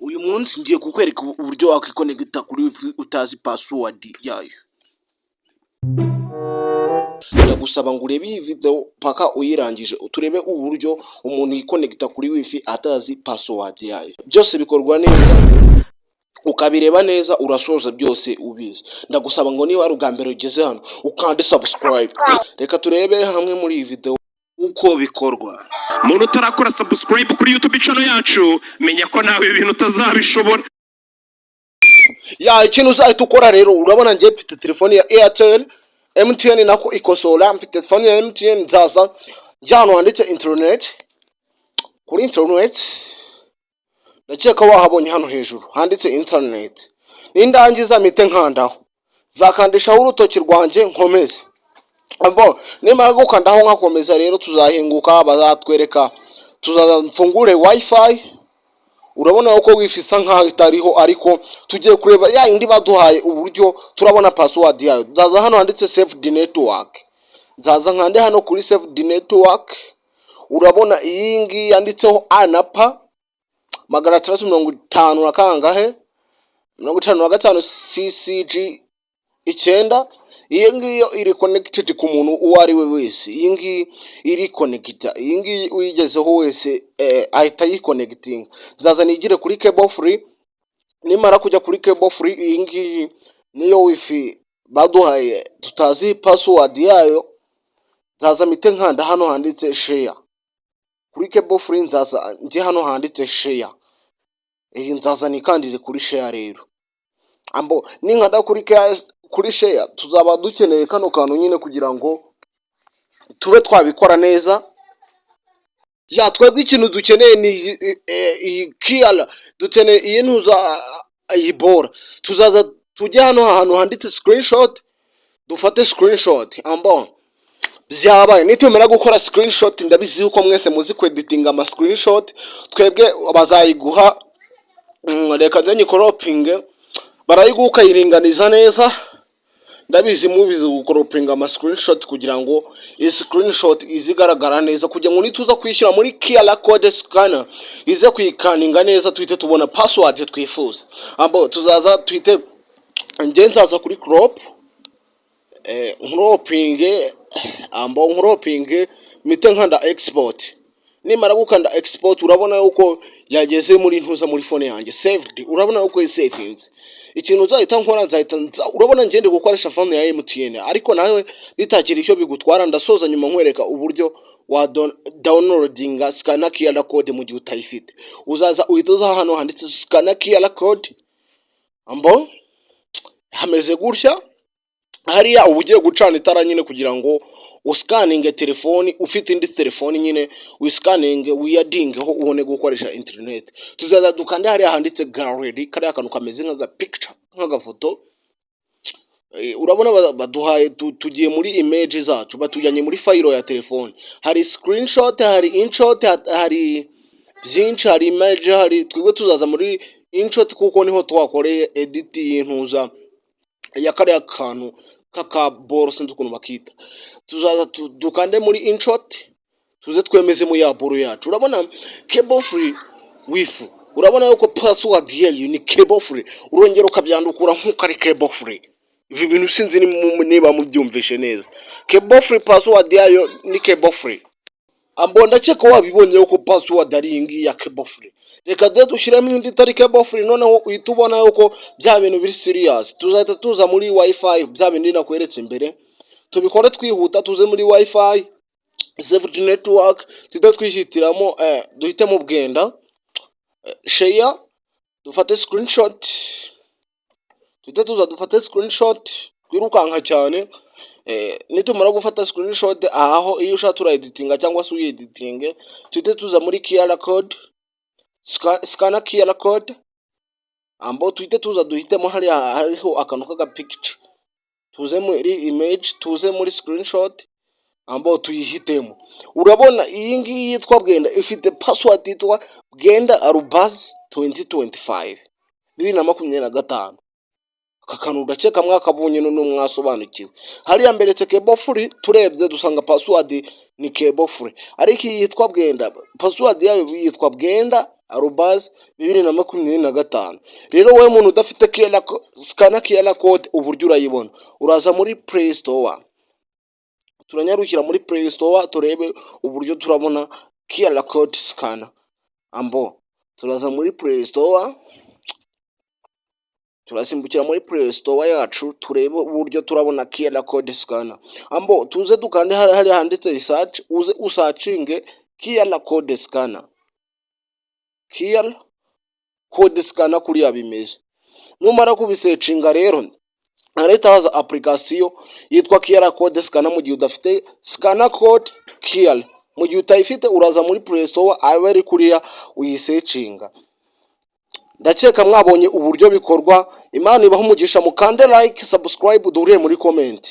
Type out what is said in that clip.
Uyu munsi ngiye kukwereka uburyo wakwiconnecta kuri WiFi utazi password yayo. Ndagusaba ngo urebe iyi video paka uyirangije, turebe uburyo umuntu yiconnecta kuri WiFi atazi password yayo. Byose bikorwa neza, ukabireba neza, urasoza byose ubizi. Ndagusaba ngo niba ari ubwa mbere ugeze hano, ukande subscribe. Reka turebere hamwe muri iyi video uko bikorwa. Muntu utarakora subscribe kuri YouTube channel yacu, menya ko nawe ibi bintu utazabishobora. Ya, ikintu uzahita ukora rero, urabona njye mfite telefone ya Airtel, MTN nako ikosora, mfite telefone ya MTN. Nzaza njya ahantu handitse internet. Kuri internet, ndakeka wahabonye hano hejuru handitse internet. Nindangiza mpite nkandaho, zakandishaho urutoki rwanjye nkomeze. Abo nimara gukandaho nkakomeza rero, tuzahinguka bazatwereka, tuzaza mfungure WiFi. Urabona ko WiFi isa nkaho itariho, ariko tugiye kureba ya yindi baduhaye uburyo turabona password yayo. Nzaza hano handitse save the network, nzaza nkande hano kuri save the network. Urabona iyi ngiyi yanditseho A na P 650 na kangahe, 55 CCG 9. Iyi ngiyi iri connected ku muntu uwo ari we wese. Iyi ngiyi iri connected, iyi ngiyi uyigezeho wese ahita yiconnectinga. Nzaza nigire kuri Cable Free. Nimara kujya kuri Cable Free, iyi ngiyi niyo WiFi baduhaye tutazi password yayo. Nzaza mpite nkanda hano handitse share kuri Cable Free. Nzaza njye hano handitse share, iyi nzaza nikandire kuri share rero. Ambo ninkanda kuri share, tuzaba dukeneye kano kantu nyine kugira ngo tube twabikora neza. Ya, twebwe ikintu dukeneye ni iyi QR, dukeneye iyi ntuza, iyi bora. Tuzaza tujye hano hantu handitse screenshot, dufate screenshot. Ambo byabaye, nitumara gukora screenshot, ndabizi yuko mwese muzi kweditinga ama screenshot. Twebwe bazayiguha, reka nze nyicropinge, barayiguha ukayiringaniza neza. Ndabizi mubizi gucropinga ama screenshot kugira ngo iyi screenshot ize igaragara neza, kugira ngo nituza kuyishyira muri QR code scanner ize kuyiscanninga neza, tuhite tubona password twifuza. Ambo tuzaza tuhite, njye nzaza kuri crop, ncropinge. Ambo ncropinge, mpite nkanda export. Nimara gukanda export, urabona yuko yageze muri ntuza, muri phone yanjye saved. Urabona yuko savinze. Ikintu nzahita nkora, nzahita nza, urabona ngende gukoresha phone ya MTN, ariko nawe bitagira icyo bigutwara. Ndasoza nyuma nkwereka uburyo wa downloadinga scanner QR code mu gihe utayifite. Uzaza uhita uza hano handitse scanner QR code. Ambo hameze gutya. Hariya uba ugiye gucana itara nyine kugira ngo uscanninge telefoni. Ufite indi telefoni nyine, wiscanninge, wiyaddingeho, ubone gukoresha interineti. Tuzaza dukande hariya handitse gallery, kariya kantu kameze nk'agapikica, nk'agafoto. Urabona baduhaye, tugiye muri image zacu, batujyanye muri file ya telefoni. Hari screenshot, hari InShot, hari byinshi, hari image, hari twebwe tuzaza muri InShot kuko niho twakoreye edit y'intuza ya kariya kantu k'akaboro, sinzi ukuntu bakita. Tuzaza dukande muri InShot, tuze twemezemo ya boro yacu. Urabona Cable Free WiFi, urabona yuko password yayo ni Cable Free, urongera ukabyandukura nk'uko ari Cable Free. Ibi bintu sinzi niba mubyumvishe neza. Cable Free, password yayo ni Cable Free. Ambo ndakeka wabibonye yuko password ari iyi ngiyi ya Cable Free. Reka dore dushyiremo indi itari Cable Free, noneho uhita ubona yuko bya bintu biri serious. Tuzahita tuza muri WiFi, bya bindi nakweretse imbere, tubikore twihuta. Tuze muri WiFi, saved network, tuhite twishyitiramo, duhitemo Bwenda, share, dufate screenshot, tuhite tuza dufate screenshot twirukanka cyane. Nitumara gufata screenshot, aho iyo ushatse urayeditinga cyangwa se uyeditinge. Tuhite tuza muri QR code, scanner QR code. Ambo tuhite tuza duhitemo hariya hariho akantu k'agapikica, tuze muri image, tuze muri screenshot, ambo tuyihitemo. Urabona iyi ngiyi yitwa Bwenda ifite password yitwa Bwenda arobase 2025, 2025. Aka kantu ndakeka mwakabonye, none mwasobanukiwe. Hariya mberetse Cable Free, turebye dusanga password ni Cable Free, ariko iyi yitwa Bwenda, password yayo yitwa Bwenda. arobase 2025. Rero wowe muntu udafite scanner QR code, uburyo urayibona, uraza muri Play Store. Turanyarukira muri Play Store turebe uburyo turabona QR code scanner. Ambo turaza muri Play Store, turasimbukira muri Play Store yacu turebe uburyo turabona QR code scanner. Ambo tuze dukande hari handitse research, uze usearchinge QR code scanner, QR code scanner kuriya bimeze. Numara kubisearchinga rero, harahita haza application yitwa QR code scanner. Mu gihe udafite scanner code QR, mu gihe utayifite, uraza muri Play Store abe ari kuriya uyisearchinga. Ndakeka mwabonye uburyo bikorwa. Imana ibahe umugisha, mukande like, subscribe, duhurire muri comment.